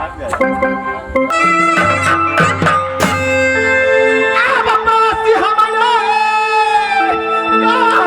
आब पासी हमरा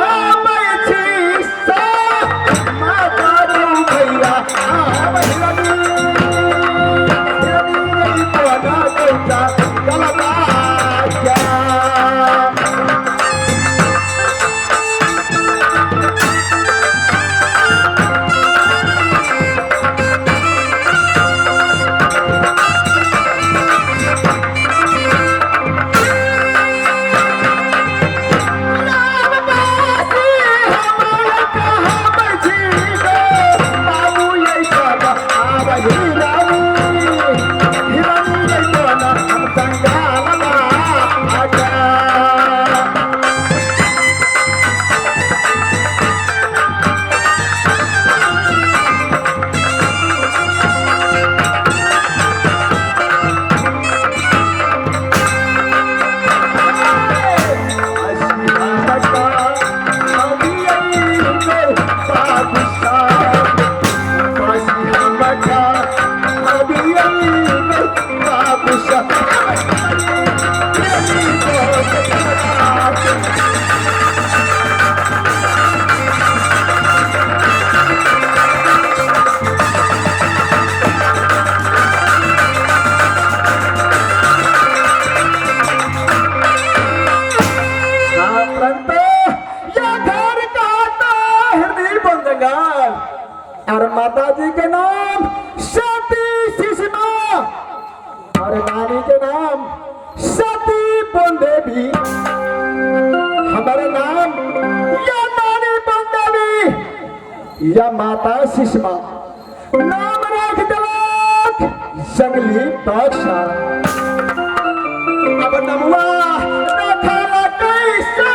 कहबै छी से माता भैया आब हिरनी हिरनी रे कोना गौता गलबा। और माता जी के नाम सती सुषमा और नानी के नाम सती बोंदेवी। हमारा नाम या नानी बोंदेवी या माता सुषमा नाम रख दिलक जंगली बादशाह। अब नमुआ रखला कैसा।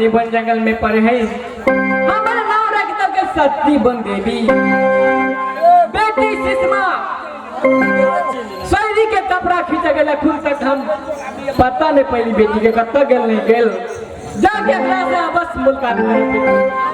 गोतनी बन जंगल में पड़े है। हमर नाम रख दल के सती बन देवी। बेटी सुषमा शरीर के कपड़ा खींच गेल, खून तक हम पता नहीं पहली बेटी के कत्ता गेल नहीं गेल। जाके एकरा से बस मुलाकात करे।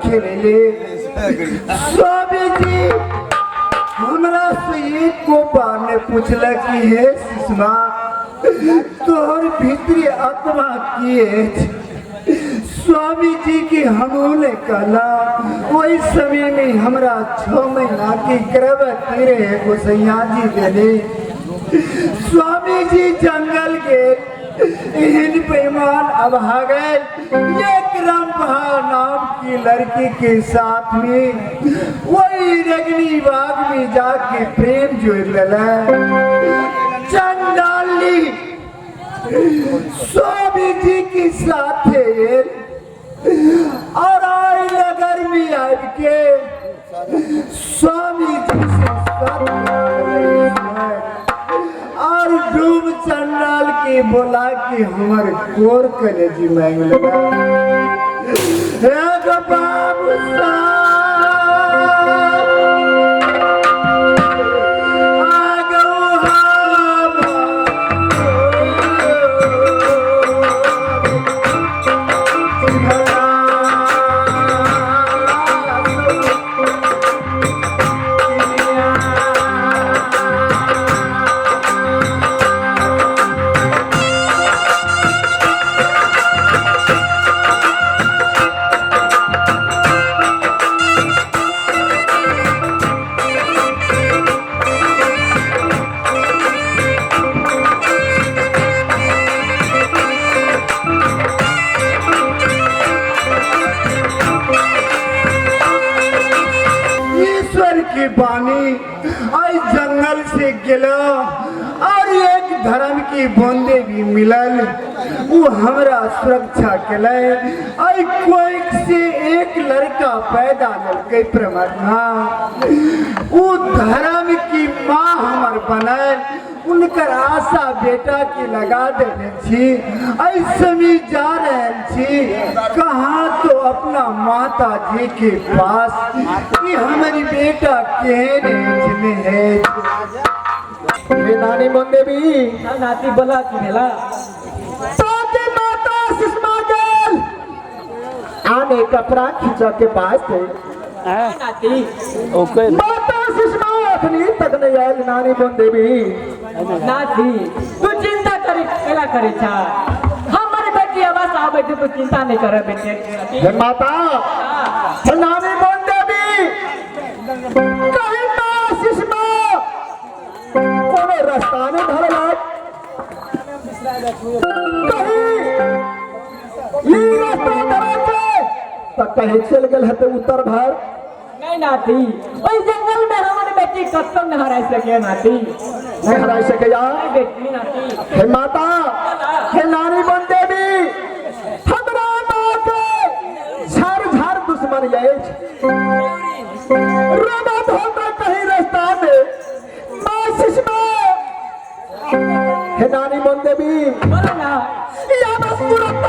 रखे स्वामी जी हमरा से एको बार ने पूछलक कि हे सुषमा, तोहर भीतरी आत्मा की अछि? स्वामी जी की हमहू ने कहला, ओहि समय में हमरा 6 महीना की गर्भवती रहे गोसैया जी देने। स्वामी जी जंगल के एहन बेईमान अब आ गए, एक रंभा नाम की लड़की के साथ में वही रगनी बाग में जाके प्रेम जोड़ लला। चंडाली स्वामी जी के साथ और आई नगर में आब के स्वामी जी से साथ और डूब चंडाल के बोला कि हमर कोर कलेजी मांग लगा। हे गो बाबू साहब, आगो हम ईश्वर की वाणी आई जंगल से गेला और एक धर्म की बंदे भी मिलल, वो हमरा सुरक्षा केलै। आई कोई से एक लड़का पैदा ललकै परमात्मा, वो धर्म की माँ हमर बनल, उनकर आशा बेटा के लगा देने छी। ऐसे में जा रहे छी कहाँ तो अपना माता जी के पास कि हमारी बेटा केहन एज में है। हे नानी मन देवी। हाँ नाती, बोला की भेला? साथी माता सुषमा गेल आने कपड़ा खींच के पास थे। हाँ नाती। माता सुषमा अखनी तक नहीं आयल नानी मन देवी। नाती, तू चिंता करी केला करे छा, हमर बेटी आवाज आबै छै, तू चिंता नहीं कर बेटे। हे माता, हे नानी मन देवी, कहीं माँ सुषमा कोनो रास्ता नहीं धरलक, कहीं ई रास्ता धरल छै तऽ कहीं चलि गेल हेतै उत्तर भर। नहीं नाती, ओहि जंगल में हमर बेटी कतौ नहीं हराइ सके नाती। नहीं हराइ सकैया? नहीं बेटी नाती। हे माता, हे नानी बन देवी, हमरा माँ के झाड़ झाड़ दुश्मन अछि, रोमा धोता कहीं रास्ता में माँ सुषमा। हे नानी बन देवी, बोलो ना। या बस तुरंत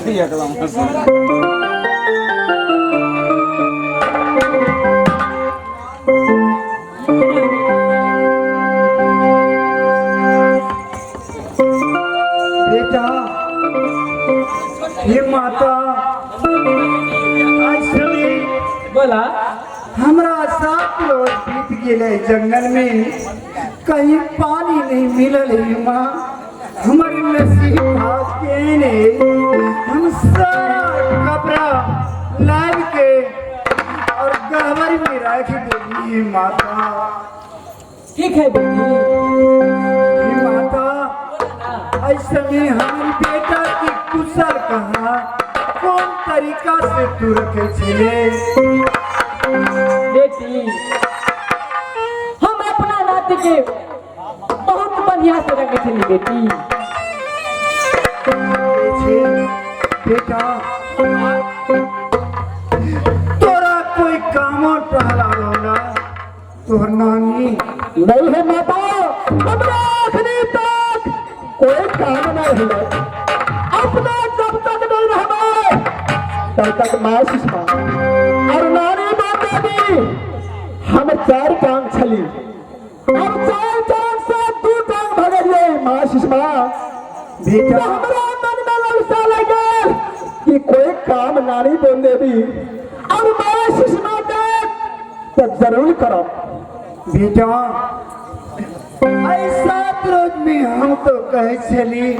बेटा, हे माता, ऐसे में बोला। हमरा 7 रोज बीत गेले जंगल में, कहीं पानी नहीं मिलल है माँ। हमारे नसीब भाग के ने हम सारा कपड़ा लाद के और गहवर में रख देली माता। ठीक है बेटी। हे माता, ऐसे में हमारे बेटा की कुशल कहा कौन तरीका से तू रखे छे? बेटी, हम अपना नाती के बहुत बढ़िया से रखे छली बेटी। छे बेटा, तोरा कोई कामो टहला ना तोहर नानी? नहीं है माता, हमरा अखनी तक कोई काम नहीं है। अपना जब तक नहीं रहबे तब तक माँ सुषमा और नानी माता भी हम 4 टांग छली, अब 4 टांग से 2 टांग भगलिए माँ सुषमा। बेटा, तो हमरा मन में ललसा लगे कि कोई काम नानी बोल देवी और माँ सुषमा देख तो जरूर करब। बेटा, ऐसा रोज में हम तो कहे छली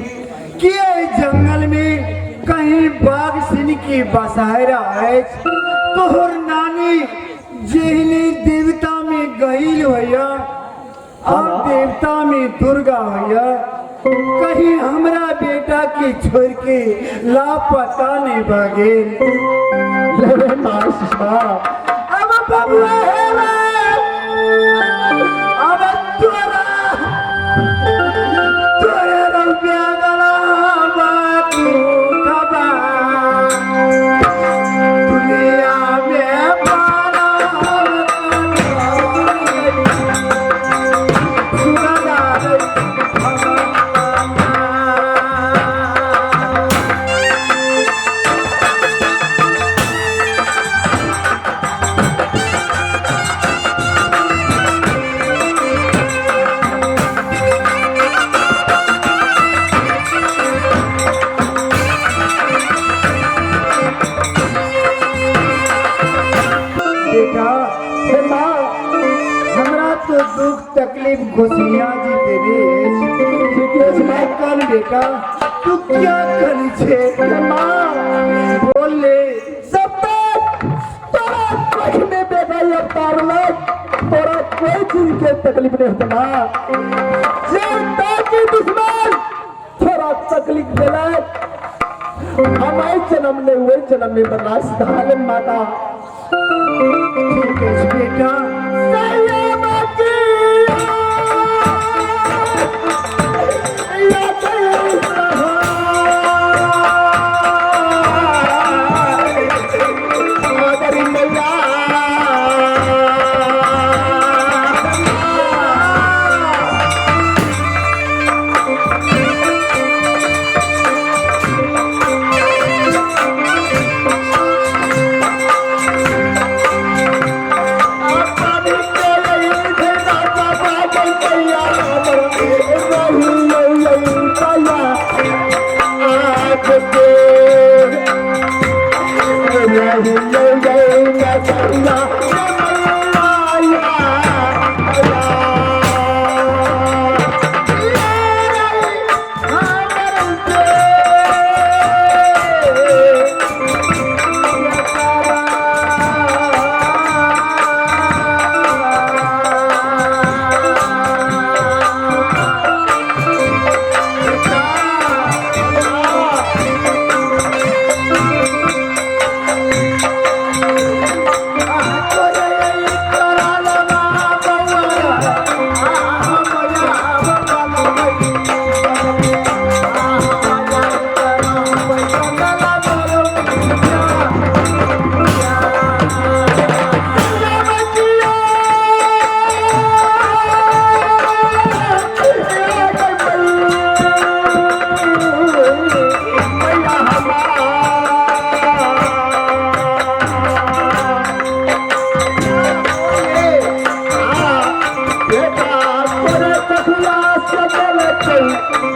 कि एहि जंगल में कहीं बाघ सिंह की बसायरा है। तोहर नानी जेहने देवता में गईल होया और देवता में दुर्गा होया, कहीं हमरा बेटा के छोड़ के लापता नहीं भागे। ले माँ सुषमा, अब बबुआ है, अब तोरा तोरा रुपया गला बातू खबा दुनिया में पारा बेटा, हे माँ, हमरा तो दुख तकलीफ घोसिया जी देवे। ठीक है मैं कल बेटा तू क्या करी छे? हे माँ, बोल ले। जब तक तोरा कोई में बेटा अवतार लग तोरा कोई चीज के तकलीफ नहीं होता माँ। जब तक की दुश्मन थोड़ा तकलीफ दिलाए हमारे जन्म ने हुए जन्म में बर्दाश्त धाले माता। ठीक है बेटा। आ छै।